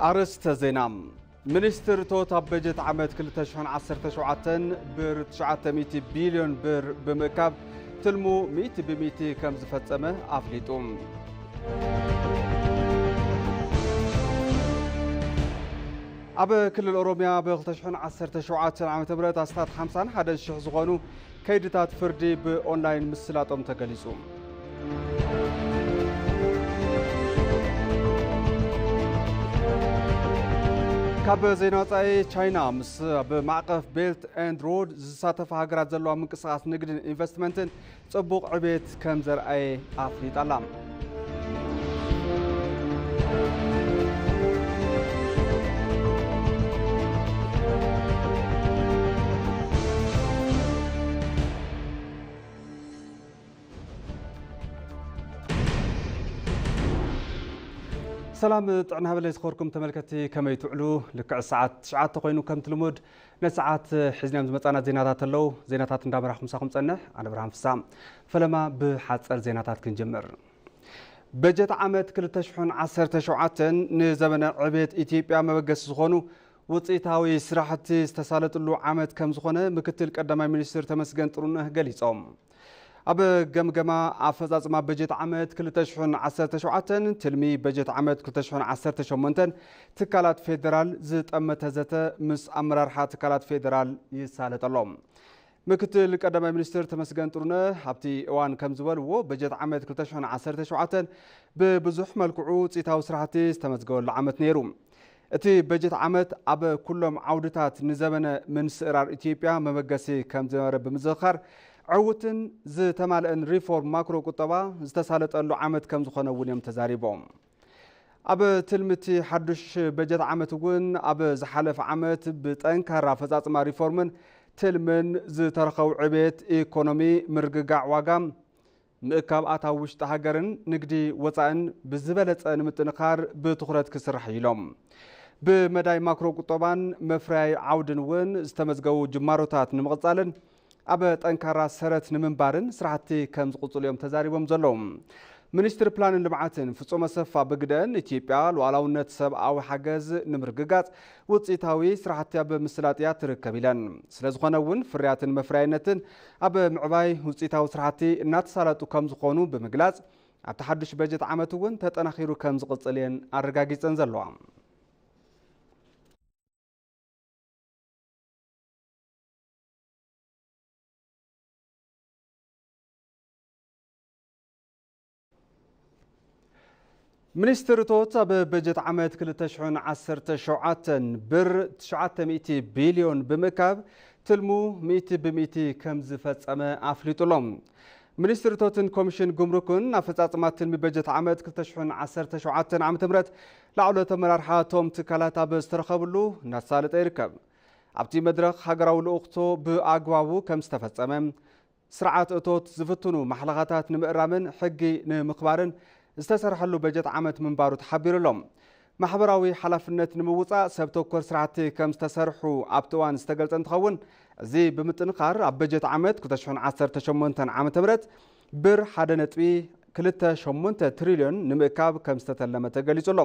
ኣርእስተ ዜና። ሚኒስትር እቶት ኣብ በጀት ዓመት ክልተ ሽሕን ዓሰርተ ሸውዓተን ብር ትሽዓተ ሚእቲ ቢልዮን ብር ብምእካብ ትልሙ ሚእቲ ብሚእቲ ከም ዝፈጸመ ኣፍሊጡ። ኣብ ክልል ኦሮምያ ብ ክልተ ሽሕን ዓሰርተ ሸውዓተን ዓመተ ምህረት ኣስታት ሓምሳን ሓደን ሽሕ ዝኾኑ ከይድታት ፍርዲ ብኦንላይን ምስላጦም ተገሊጹ። ካብ ዜና ወጻኢ፣ ቻይና ምስ ኣብ ማዕቐፍ ቤልት ኤንድ ሮድ ዝሳተፋ ሃገራት ዘለዋ ምንቅስቓስ ንግድን ኢንቨስትመንትን ጽቡቕ ዕቤት ከም ዘርኣየ ኣፍሊጣ ኣላ። ሰላም ጥዕና ሃበለይ ዝኸበርኩም ተመልከትቲ፣ ከመይ ትውዕሉ? ልክዕ ሰዓት ትሽዓተ ኮይኑ ከምቲ ልሙድ ነሰዓት ሒዝናዮም ዝመጻና ዜናታት ኣለዉ። ዜናታት እንዳመራኹ ምሳኹም ጸንሕ፣ ኣነ ብርሃን ፍሳ። ፈለማ ብሓጸር ዜናታት ክንጅምር። በጀት ዓመት ክልተ ሽሕን ዓሰርተ ሸውዓተን ንዘበነ ዕቤት ኢትዮጵያ መበገሲ ዝኾኑ ውጽኢታዊ ስራሕቲ ዝተሳለጥሉ ዓመት ከም ዝኾነ ምክትል ቀዳማይ ሚኒስትር ተመስገን ጥሩነህ ገሊጾም። ኣብ ገምገማ ኣፈጻጽማ በጀት ዓመት ክልተ ሽሕን ዓሰርተ ሸውዓተን ትልሚ በጀት ዓመት ክልተ ሽሕን ዓሰርተ ሸሞንተን ትካላት ፌደራል ዝጠመተ ዘተ ምስ ኣመራርሓ ትካላት ፌደራል ይሳለጠሎም። ምክትል ቀዳማይ ሚኒስትር ተመስገን ጥሩነህ ኣብቲ እዋን ከም ዝበልዎ፣ በጀት ዓመት ክልተ ሽሕን ዓሰርተ ሸውዓተን ብብዙሕ መልክዑ ውጽኢታዊ ስራሕቲ ዝተመዝገበሉ ዓመት ነይሩ። እቲ በጀት ዓመት ኣብ ኩሎም ዓውድታት ንዘበነ ምንስእራር ኢትዮጵያ መበገሲ ከም ዝነበረ ብምዝኽኻር፣ ዕዉትን ዝተማልአን ሪፎርም ማክሮ ቁጠባ ዝተሳለጠሉ ዓመት ከም ዝኾነ እውን እዮም ተዛሪቦም። ኣብ ትልሚ እቲ ሓዱሽ በጀት ዓመት እውን፣ ኣብ ዝሓለፈ ዓመት ብጠንካራ ኣፈጻጽማ ሪፎርምን ትልምን ዝተረኸቡ ዕቤት ኢኮኖሚ፣ ምርግጋዕ ዋጋ፣ ምእካብ ኣታዊ ውሽጢ ሃገርን ንግዲ ወጻእን ብዝበለጸ ንምጥንኻር ብትኹረት ክስራሕ እዩ ኢሎም። ብመዳይ ማክሮ ቁጠባን መፍረያይ ዓውድን እውን ዝተመዝገቡ ጅማሮታት ንምቕጻልን ኣብ ጠንካራ ሰረት ንምንባርን ስራሕቲ ከም ዝቕጽሉ እዮም ተዛሪቦም ዘለዉ። ሚኒስትር ፕላንን ልምዓትን ፍጹም ኣሰፋ ብግደን፣ ኢትዮጵያ ሉዓላውነት፣ ሰብኣዊ ሓገዝ ንምርግጋጽ ውጽኢታዊ ስራሕቲ ኣብ ምስላጥ እያ ትርከብ ኢለን። ስለ ዝኾነ እውን ፍርያትን መፍረያይነትን ኣብ ምዕባይ ውጽኢታዊ ስራሕቲ እናተሳለጡ ከም ዝኾኑ ብምግላጽ፣ ኣብቲ ሓዱሽ በጀት ዓመት እውን ተጠናኺሩ ከም ዝቕጽል እየን ኣረጋጊጸን ዘለዋ። ሚኒስትር እቶት ኣብ በጀት ዓመት ክልተ ሽሕን ዓሰርተ ሸውዓተን ብር ትሽዓተ ሚእቲ ቢልዮን ብምእካብ ትልሙ ሚእቲ ብሚእቲ ከም ዝፈጸመ ኣፍሊጡ ኣሎ። ሚኒስትር እቶትን ኮሚሽን ጉምሩክን ኣፈጻጽማ ትልሚ በጀት ዓመት ክልተ ሽሕን ዓሰርተ ሸውዓተን ዓመተ ምህረት ላዕለዎት ኣመራርሓ እቶም ትካላት ኣብ ዝተረኸብሉ እናተሳለጠ ይርከብ። ኣብቲ መድረኽ ሃገራዊ ልኡኽቶ ብኣግባቡ ከም ዝተፈጸመ፣ ስርዓት እቶት ዝፍትኑ ማሕለኻታት ንምእራምን ሕጊ ንምኽባርን ዝተሰርሐሉ በጀት ዓመት ምንባሩ ተሓቢሩ ኣሎ። ማሕበራዊ ሓላፍነት ንምውጻእ ሰብ ተኮር ስራሕቲ ከም ዝተሰርሑ ኣብቲ እዋን ዝተገልጸ እንትኸውን፣ እዚ ብምጥንኻር ኣብ በጀት ዓመት ክልተ ሽሕን ዓሰርተ ሸሞንተን ዓመተ ምህረት ብር ሓደ ነጥቢ ክልተ ሸሞንተ ትሪልዮን ንምእካብ ከም ዝተተለመ ተገሊጹ ኣሎ።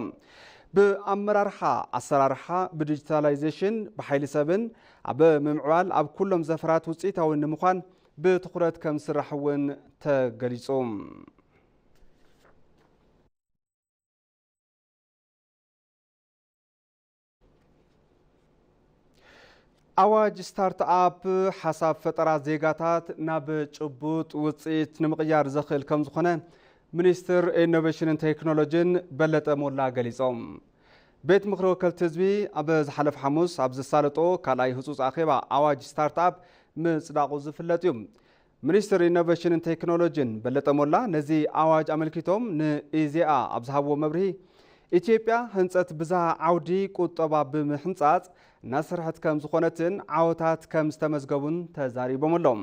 ብኣመራርሓ፣ ኣሰራርሓ፣ ብዲጂታላይዜሽን፣ ብሓይሊ ሰብን ኣብ ምምዕባል ኣብ ኩሎም ዘፈራት ውፅኢታዊ ንምዃን ብትኹረት ከም ዝስራሕ እውን ተገሊጹ። ኣዋጅ ስታርትኣፕ ሓሳብ ፈጠራ ዜጋታት ናብ ጭቡጥ ውፅኢት ንምቕያር ዘኽእል ከም ዝኾነ ሚኒስትር ኢኖቬሽንን ቴክኖሎጂን በለጠ ሞላ ገሊጾም። ቤት ምኽሪ ወከልቲ ህዝቢ ኣብ ዝሓለፈ ሓሙስ ኣብ ዘሳለጦ ካልኣይ ህጹጽ ኣኼባ ኣዋጅ ስታርትኣፕ ምጽዳቑ ዝፍለጥ እዩ። ሚኒስትር ኢኖቬሽንን ቴክኖሎጂን በለጠ ሞላ ነዚ ኣዋጅ ኣመልኪቶም ንኢዜኣ ኣብ ዝሃብዎ መብርሂ፣ ኢትዮጵያ ህንጸት ብዝሃ ዓውዲ ቁጠባ ብምሕንጻጽ እናሰርሐት ከም ዝኾነትን ዓወታት ከም ዝተመዝገቡን ተዛሪቦም ኣለዉ።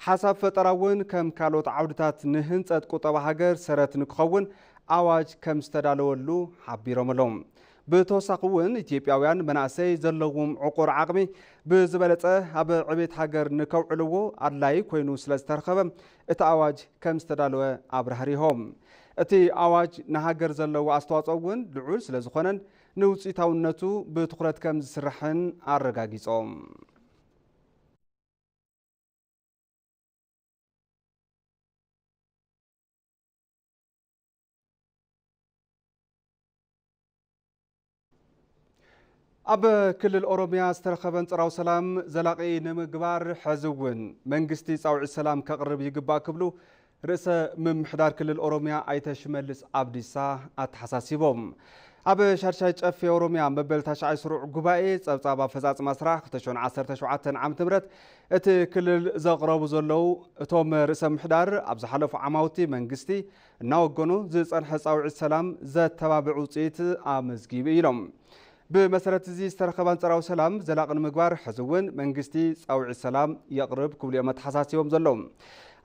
ሓሳብ ፈጠራ እውን ከም ካልኦት ዓውድታት ንህንጸት ቁጠባ ሃገር ሰረት ንክኸውን ኣዋጅ ከም ዝተዳለወሉ ሓቢሮም ኣለዉ። ብተወሳኺ እውን ኢትዮጵያውያን መናእሰይ ዘለዎም ዕቑር ዓቕሚ ብዝበለጸ ኣብ ዕቤት ሃገር ንከውዕልዎ ኣድላዪ ኮይኑ ስለ ዝተረኸበ እቲ ኣዋጅ ከም ዝተዳለወ ኣብራህሪሆም። እቲ ኣዋጅ ንሃገር ዘለዎ ኣስተዋጽኦ እውን ልዑል ስለ ዝኾነን ንውፅኢታውነቱ ብትኹረት ከም ዝስራሕን ኣረጋጊጾም። ኣብ ክልል ኦሮሚያ ዝተረኸበ ኣንጻራዊ ሰላም ዘላቒ ንምግባር፣ ሕዚ እውን መንግስቲ ጻውዒት ሰላም ከቕርብ ይግባእ ክብሉ ርእሰ ምምሕዳር ክልል ኦሮሚያ ኣይተ ሽመልስ ኣብዲሳ ኣተሓሳሲቦም። ኣብ ሻድሻይ ጨፌ ኦሮሚያ መበል ታሽዓይ ስሩዕ ጉባኤ ጸብጻብ ኣፈጻጽማ ስራሕ ክልተ ሽሕን ዓሰርተ ሸውዓተን ዓመተ ምህረት እቲ ክልል ዘቕረቡ ዘለዉ እቶም ርእሰ ምምሕዳር፣ ኣብ ዝሓለፉ ዓማውቲ መንግስቲ እናወገኑ ዝጸንሐ ጻውዒት ሰላም ዘተባብዕ ውጽኢት ኣመዝጊቡ ኢሎም። ብመሰረት እዚ ዝተረኸበ ኣንጻራዊ ሰላም ዘላቒ ንምግባር፣ ሕዚ እውን መንግስቲ ጻውዒት ሰላም የቕርብ ክብሉ እዮም ኣተሓሳሲቦም ዘለዉ።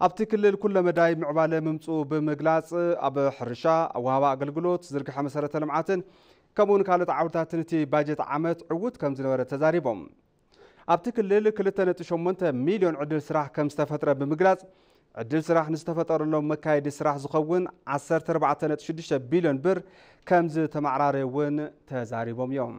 ኣብቲ ክልል ኩለ መዳይ ምዕባለ ምምጽኡ ብምግላጽ፣ ኣብ ሕርሻ፣ ኣወሃባ ኣገልግሎት፣ ዝርግሐ መሰረተ ልምዓትን ከምኡውን ካልኦት ዓውድታትን እቲ ባጀት ዓመት ዕዉት ከም ዝነበረ ተዛሪቦም። ኣብቲ ክልል ክልተ ነጥቢ ሸሞንተ ሚልዮን ዕድል ስራሕ ከም ዝተፈጥረ ብምግላጽ፣ ዕድል ስራሕ ንዝተፈጠረሎም መካየዲ ስራሕ ዝኸውን ዓሰርተ ኣርባዕተ ነጥቢ ሽዱሽተ ቢልዮን ብር ከም ዝተመዓራረየ እውን ተዛሪቦም እዮም።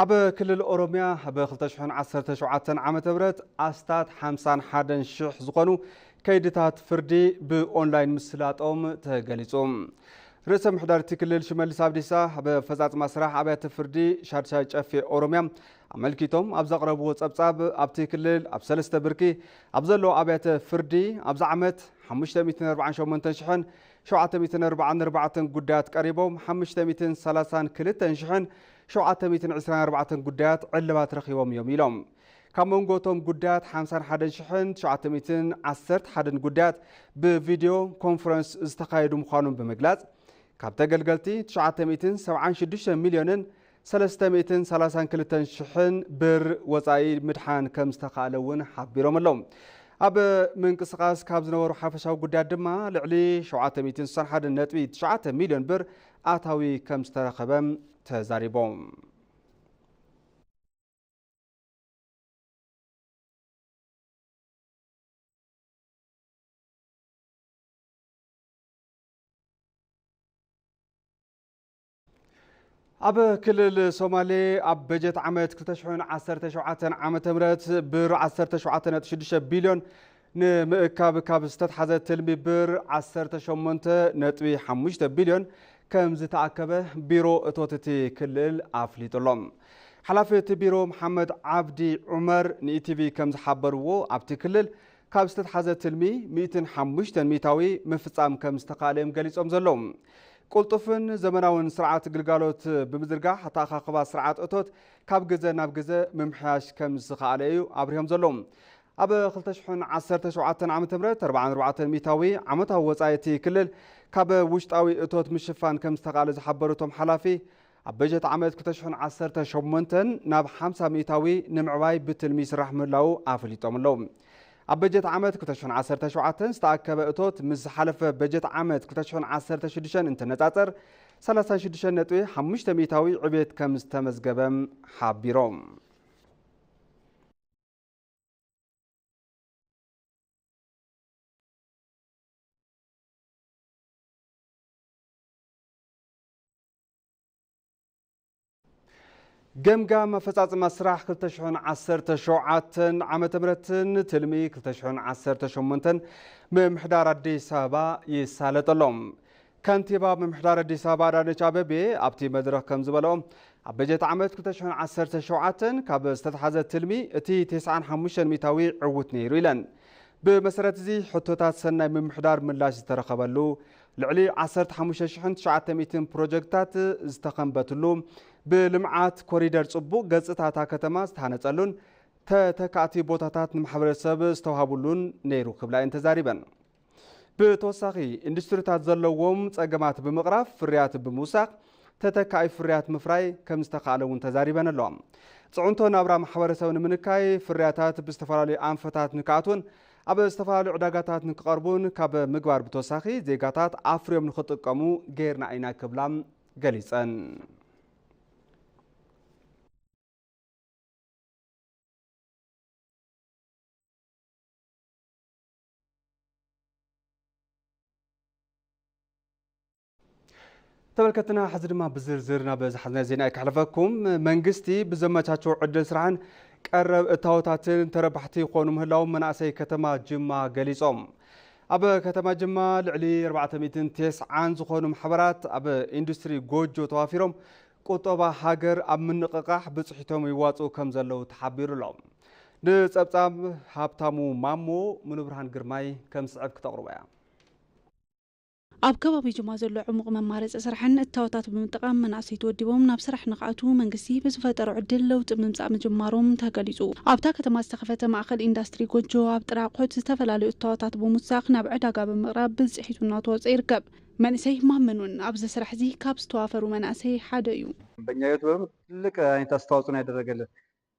ኣብ ክልል ኦሮሚያ ብ ክልተ ሽሕን ዓሰርተ ሸውዓተን ዓመተ ምህረት ኣስታት ሓምሳን ሓደን ሽሕ ዝኾኑ ከይድታት ፍርዲ ብኦንላይን ምስላጦም ተገሊጹ። ርእሰ ምሕዳር እቲ ክልል ሽመልስ ኣብዲሳ፣ ኣብ ኣፈጻጽማ ስራሕ ኣብያተ ፍርዲ ሻድሻይ ጨፌ ኦሮሚያ ኣመልኪቶም ኣብ ዘቕረብዎ ጸብጻብ፣ ኣብቲ ክልል ኣብ ሰለስተ ብርኪ ኣብ ዘለዉ ኣብያተ ፍርዲ ኣብዚ ዓመት ሓሙሽተ ሚእትን ኣርባዓን ሸሞንተን ሽሕን ሸውዓተ ሚእትን ኣርባዓን ኣርባዕተን ጉዳያት ቀሪቦም፣ ሓሙሽተ ሚእትን ሰላሳን ክልተን ሽሕን ሸውዓተ ሚእትን ዕስራን ኣርባዕተን ጉዳያት ዕልባት ረኺቦም እዮም ኢሎም። ካብ መንጎ እቶም ጉዳያት ሓምሳን ሓደን ሽሕን ትሽዓተ ሚእትን ዓሰርተ ሓደን ጉዳያት ብቪድዮ ኮንፈረንስ ዝተኻየዱ ምዃኖም ብምግላጽ፣ ካብ ተገልገልቲ ትሽዓተ ሚእትን ሰብዓን ሽዱሽተ ሚልዮንን ሰለስተ ሚእትን ሰላሳን ክልተን ሽሕን ብር ወጻኢ ምድሓን ከም ዝተኻእለ እውን ሓቢሮም ኣለዉ። ኣብ ምንቅስቓስ ካብ ዝነበሩ ሓፈሻዊ ጉዳያት ድማ ልዕሊ ሸውዓተ ሚእትን ስሳን ሓደን ነጥቢ ትሽዓተ ሚልዮን ብር ኣታዊ ከም ዝተረኸበ ተዛሪቦም። ኣብ ክልል ሶማሌ ኣብ በጀት ዓመት ክልተ ሽሕን ዓሰርተ ሸውዓተን ዓመተ ምህረት ብር ዓሰርተ ሸውዓተ ነጥቢ ሽዱሽተ ቢልዮን ንምእካብ ካብ ዝተትሓዘ ትልሚ ብር ዓሰርተ ሸሞንተ ነጥቢ ሓሙሽተ ቢልዮን ከም ዝተኣከበ ቢሮ እቶት እቲ ክልል ኣፍሊጡ ኣሎ። ሓላፊ እቲ ቢሮ መሓመድ ዓብዲ ዑመር ንኢቲቪ ከም ዝሓበርዎ፣ ኣብቲ ክልል ካብ ዝተትሓዘ ትልሚ ሚእትን ሓሙሽተን ሚእታዊ ምፍጻም ከም ዝተኻእለ እዮም ገሊጾም ዘለዉ። ቅልጡፍን ዘመናውን ስርዓት ግልጋሎት ብምዝርጋሕ፣ ኣተኣኻኽባ ስርዓት እቶት ካብ ግዘ ናብ ግዘ ምምሕያሽ ከም ዝተኻእለ እዩ ኣብሪሆም ዘለዉ። ኣብ ክልተ ሽሕን ዓሰርተ ሸውዓተን ዓመተ ምህረት ኣርባዓን ኣርባዕተን ሚእታዊ ዓመታዊ ወጻኢ እቲ ክልል ካብ ውሽጣዊ እቶት ምሽፋን ከም ዝተኻእለ ዝሓበሩ እቶም ሓላፊ፣ ኣብ በጀት ዓመት ክልተ ሽሕን ዓሰርተ ሸሞንተን ናብ ሓምሳ ሚእታዊ ንምዕባይ ብትልሚ ይስራሕ ምህላዉ ኣፍሊጦም ኣለዉ። ኣብ በጀት ዓመት ክልተ ሽሕን ዓሰርተ ሸውዓተን ዝተኣከበ እቶት ምስ ዝሓለፈ በጀት ዓመት ክልተ ሽሕን ዓሰርተ ሽዱሽተን እንትነጻጸር፣ ሰላሳ ሽዱሽተ ነጥቢ ሓሙሽተ ሚእታዊ ዕቤት ከም ዝተመዝገበ ሓቢሮም። ገምጋም ኣፈጻጽማ ስራሕ ክልተ ሽሕን ዓሰርተ ሸውዓተን ዓመተ ምህረትን ትልሚ ክልተ ሽሕን ዓሰርተ ሸሞንተን ምምሕዳር ኣዲስ ኣበባ ይሳለጠሎም። ከንቲባ ምምሕዳር ኣዲስ ኣበባ ኣዳነች ኣቤቤ ኣብቲ መድረኽ ከም ዝበለኦ፣ ኣብ በጀት ዓመት ክልተ ሽሕን ዓሰርተ ሸውዓተን ካብ ዝተትሓዘ ትልሚ እቲ ተስዓን ሓሙሽተን ሚእታዊ ዕዉት ነይሩ ኢለን። ብመሰረት እዚ ሕቶታት ሰናይ ምምሕዳር ምላሽ ዝተረኸበሉ፣ ልዕሊ ዓሰርተ ሓሙሽተ ሽሕን ትሽዓተ ሚእትን ፕሮጀክትታት ዝተኸንበትሉ፣ ብልምዓት ኮሪደር ጽቡቕ ገጽታ እታ ከተማ ዝተሃነጸሉን ተተካእቲ ቦታታት ንማሕበረሰብ ዝተዋሃቡሉን ነይሩ ክብላ እየን ተዛሪበን። ብተወሳኺ፣ ኢንዱስትሪታት ዘለዎም ጸገማት ብምቕራፍ፣ ፍርያት ብምውሳኽ፣ ተተካኢ ፍርያት ምፍራይ ከም ዝተኻእለ እውን ተዛሪበን ኣለዋ። ጽዕንቶ ናብራ ማሕበረሰብ ንምንካይ፣ ፍርያታት ብዝተፈላለዩ ኣንፈታት ንክኣትውን ኣብ ዝተፈላለዩ ዕዳጋታት ንክቐርቡን ካብ ምግባር ብተወሳኺ፣ ዜጋታት ኣፍርዮም ንኽጥቀሙ ገይርና ኢና ክብላ ገሊጸን። ተመልከትና፣ ሕዚ ድማ ብዝርዝር ናብ ዝሓዝናዮ ዜና ክሕልፈኩም። መንግስቲ ብዘመቻቸው ዕድል ስራሕን ቀረብ እታወታትን ተረባሕቲ ይኾኑ ምህላዎም መናእሰይ ከተማ ጅማ ገሊጾም። ኣብ ከተማ ጅማ ልዕሊ ኣርባዕተ ሚእትን ተስዓን ዝኾኑ ማሕበራት ኣብ ኢንዱስትሪ ጎጆ ተዋፊሮም ቁጠባ ሃገር ኣብ ምንቕቓሕ ብፅሒቶም ይዋፅኡ ከም ዘለዉ ተሓቢሩ ኣሎ። ንፀብፃብ ሃብታሙ ማሞ፣ ሙሉብርሃን ግርማይ ከም ዝስዕብ ክተቕርቦ እያ። ኣብ ከባቢ ጅማ ዘሎ ዕሙቕ መማረፂ ስራሕን እታወታት ብምጥቃም መናእሰይ ተወዲቦም ናብ ስራሕ ንክኣትዉ መንግስቲ ብዝፈጠሮ ዕድል ለውጢ ምምፃእ ምጅማሮም ተገሊፁ። ኣብታ ከተማ ዝተኸፈተ ማእኸል ኢንዳስትሪ ጎጆ ኣብ ጥረ ኣቑሑት ዝተፈላለዩ እታወታት ብምውሳኽ ናብ ዕዳጋ ብምቕራብ ብፅሒቱ እናተወፀ ይርከብ። መንእሰይ ማመን እውን ኣብዚ ስራሕ እዚ ካብ ዝተዋፈሩ መናእሰይ ሓደ እዩ። በእኛ ህይወት በደንብ ትልቅ አይነት አስተዋጽኦ ነው ያደረገልን።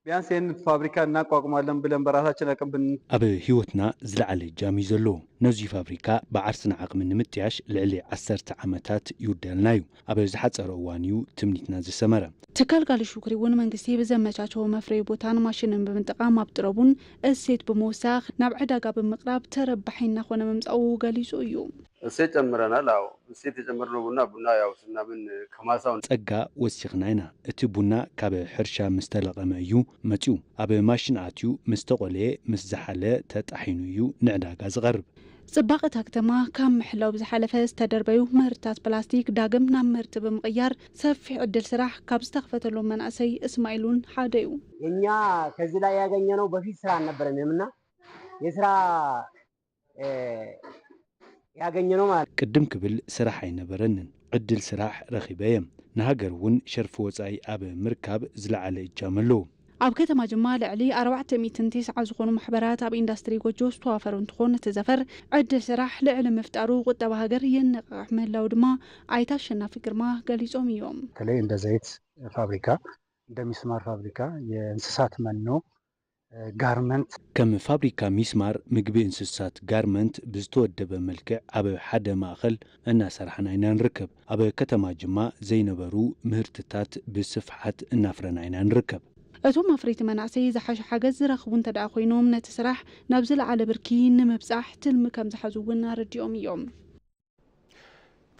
ቢያንስ ይህን ፋብሪካ እናቋቁማለን ብለን በራሳችን አቅም ብን- ኣብ ህይወትና ዝለዓለ እጃም እዩ ዘለዎ። ነዚ ፋብሪካ ብዓርስና ዓቕሚ ንምጥያሽ ልዕሊ ዓሰርተ ዓመታት ይውደልና እዩ። ኣብ ዝሓጸረ እዋን እዩ ትምኒትና ዝሰመረ። ትካል ጋሊ ሹክሪ እውን መንግስቲ ብዘመቻቸዎ መፍረይ ቦታን ማሽንን ብምጥቃም ኣብ ጥረቡን እሴት ብምውሳኽ ናብ ዕዳጋ ብምቕራብ ተረባሒ እናኾነ ምምፃኡ ገሊፁ እዩ። እሴት ጨምረናል። አዎ፣ እሴት የጨመርነው ቡና፣ ቡና ያው ስናምን ከማሳው ጸጋ ወሲኽና ኢና። እቲ ቡና ካብ ሕርሻ ምስ ተለቐመ እዩ መጺኡ። ኣብ ማሽን ኣትዩ ምስ ተቖልየ፣ ምስ ዝሓለ ተጣሒኑ እዩ ንዕዳጋ ዝቐርብ። ጽባቐ እታ ከተማ ካብ ምሕላው ብዝሓለፈ ዝተደርበዩ ምህርትታት ፕላስቲክ ዳግም ናብ ምህርቲ ብምቕያር ሰፊሕ ዕድል ስራሕ ካብ ዝተኸፈተሎም መናእሰይ እስማኤል እውን ሓደ እዩ። እኛ ከዚህ ላይ ያገኘነው በፊት ስራ አልነበረንም እና የስራ ያገኘነው ማለት ነው። ቅድም ክብል ስራሕ ኣይነበረንን፣ ዕድል ስራሕ ረኺበ እየ። ንሃገር እውን ሸርፊ ወጻኢ ኣብ ምርካብ ዝለዓለ እጃም ኣለዎ። ኣብ ከተማ ጅማ ልዕሊ ኣርባዕተ ሚእትን ተስዓ ዝኾኑ ማሕበራት ኣብ ኢንዳስትሪ ጎጆ ዝተዋፈሩ እንትኾን እቲ ዘፈር ዕድል ስራሕ ልዕሊ ምፍጣሩ ቁጠባ ሃገር የነቃቕሕ ምህላው ድማ ኣይተ ኣሸናፊ ግርማ ገሊጾም እዮም። በተለይ እንደ ዘይት ፋብሪካ፣ እንደ ሚስማር ፋብሪካ፣ የእንስሳት መኖ፣ ጋርመንት። ከም ፋብሪካ ሚስማር፣ ምግቢ እንስሳት፣ ጋርመንት ብዝተወደበ መልክዕ ኣብ ሓደ ማእኸል እናሰራሕና ኢና ንርከብ። ኣብ ከተማ ጅማ ዘይነበሩ ምህርትታት ብስፍሓት እናፍረና ኢና ንርከብ። እቶም ኣፍረይቲ መናእሰይ ዝሓሸ ሓገዝ ዝረኽቡ እንተ ደኣ ኮይኖም ነቲ ስራሕ ናብ ዝለዓለ ብርኪ ንምብጻሕ ትልሚ ከም ዝሓዙ እውን ኣረዲኦም እዮም።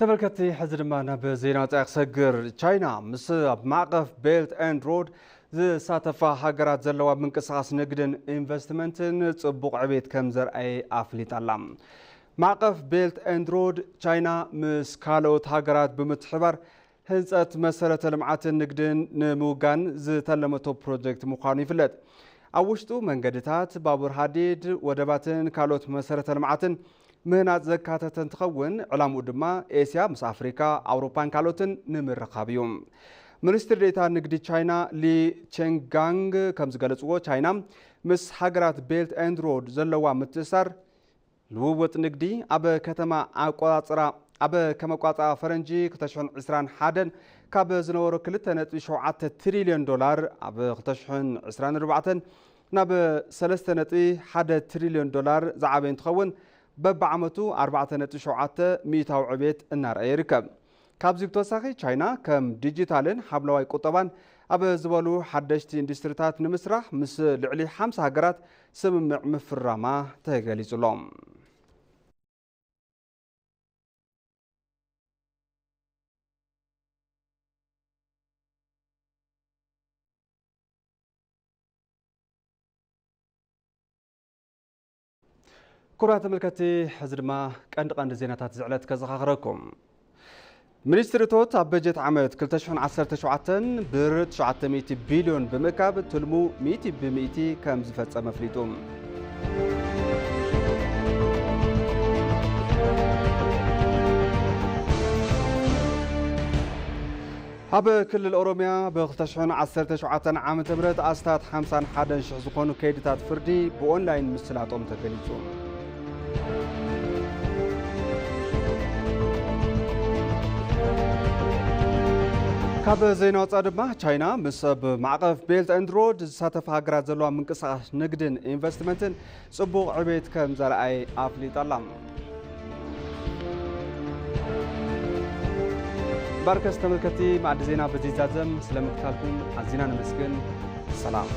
ተመልከትቲ፣ ሕዚ ድማ ናብ ዜና ወጻኢ ክሰግር። ቻይና ምስ ኣብ ማዕቐፍ ቤልት ኤንድ ሮድ ዝሳተፋ ሃገራት ዘለዋ ምንቅስቓስ ንግድን ኢንቨስትመንትን ጽቡቕ ዕቤት ከም ዘርኣየ ኣፍሊጣ ኣላ። ማዕቐፍ ቤልት ኤንድ ሮድ ቻይና ምስ ካልኦት ሃገራት ብምትሕባር ህንጸት መሰረተ ልምዓትን ንግድን ንምውጋን ዝተለመቶ ፕሮጀክት ምዃኑ ይፍለጥ። ኣብ ውሽጡ መንገድታት፣ ባቡር ሃዲድ፣ ወደባትን ካልኦት መሰረተ ልምዓትን ምህናጽ ዘካተተ እንትኸውን፣ ዕላምኡ ድማ ኤስያ ምስ ኣፍሪካ፣ ኣውሮፓን ካልኦትን ንምርኻብ እዩ። ሚኒስትር ዴኤታ ንግዲ ቻይና ሊ ቼንጋንግ ከም ዝገለጽዎ፣ ቻይና ምስ ሃገራት ቤልት ኤንድ ሮድ ዘለዋ ምትእስሳር ልውውጥ ንግዲ ኣብ ከተማ ኣቆጻጽራ፣ ኣብ ከም ኣቆጻጽራ ፈረንጂ ክልተ ሽሕን ዕስራን ሓደን ካብ ዝነበሮ ክልተ ነጥቢ ሸውዓተ ትሪልዮን ዶላር ኣብ ክልተ ሽሕን ዕስራን ኣርባዕተን ናብ ሰለስተ ነጥቢ ሓደ ትሪልዮን ዶላር ዝዓበየ እንትኸውን፣ በብዓመቱ ኣርባዕተ ነጥቢ ሸውዓተ ሚእታዊ ዕቤት እናርኣየ ይርከብ። ካብዚ ብተወሳኺ፣ ቻይና ከም ዲጂታልን ሓምለዋይ ቁጠባን ኣብ ዝበሉ ሓደሽቲ ኢንዱስትሪታት ንምስራሕ ምስ ልዕሊ ሓምሳ ሃገራት ስምምዕ ምፍራማ ተገሊጹ ኣሎ። ክቡራት ተመልከትቲ፣ ሕዚ ድማ ቀንዲ ቀንዲ ዜናታት እዚ ዕለት ከዘኻኽረኩም። ሚኒስትሪ እቶት ኣብ በጀት ዓመት ክልተ ሽሕን ዓሰርተ ሸውዓተን ብር ትሽዓተ ሚእቲ ቢልዮን ብምእካብ ትልሙ ሚእቲ ብሚእቲ ከም ዝፈጸመ ኣፍሊጡ። ኣብ ክልል ኦሮምያ ብ ክልተ ሽሕን ዓሰርተ ሸውዓተን ዓመተ ምህረት ኣስታት ሓምሳን ሓደን ሽሕ ዝኾኑ ከይድታት ፍርዲ ብኦንላይን ምስላጦም ተገሊጹ። ካብ ዜና ወጻኢ ድማ፣ ቻይና ምስ ኣብ ማዕቐፍ ቤልት ኤንድ ሮድ ዝሳተፋ ሃገራት ዘለዋ ምንቅስቓስ ንግድን ኢንቨስትመንትን ጽቡቕ ዕቤት ከም ዘርኣየ ኣፍሊጣ ኣላ። ባርከስ ተመልከቲ፣ ማዕዲ ዜና በዚ ይዛዘም። ስለ ምክታልኩም ኣዚና ነመስግን። ሰላም።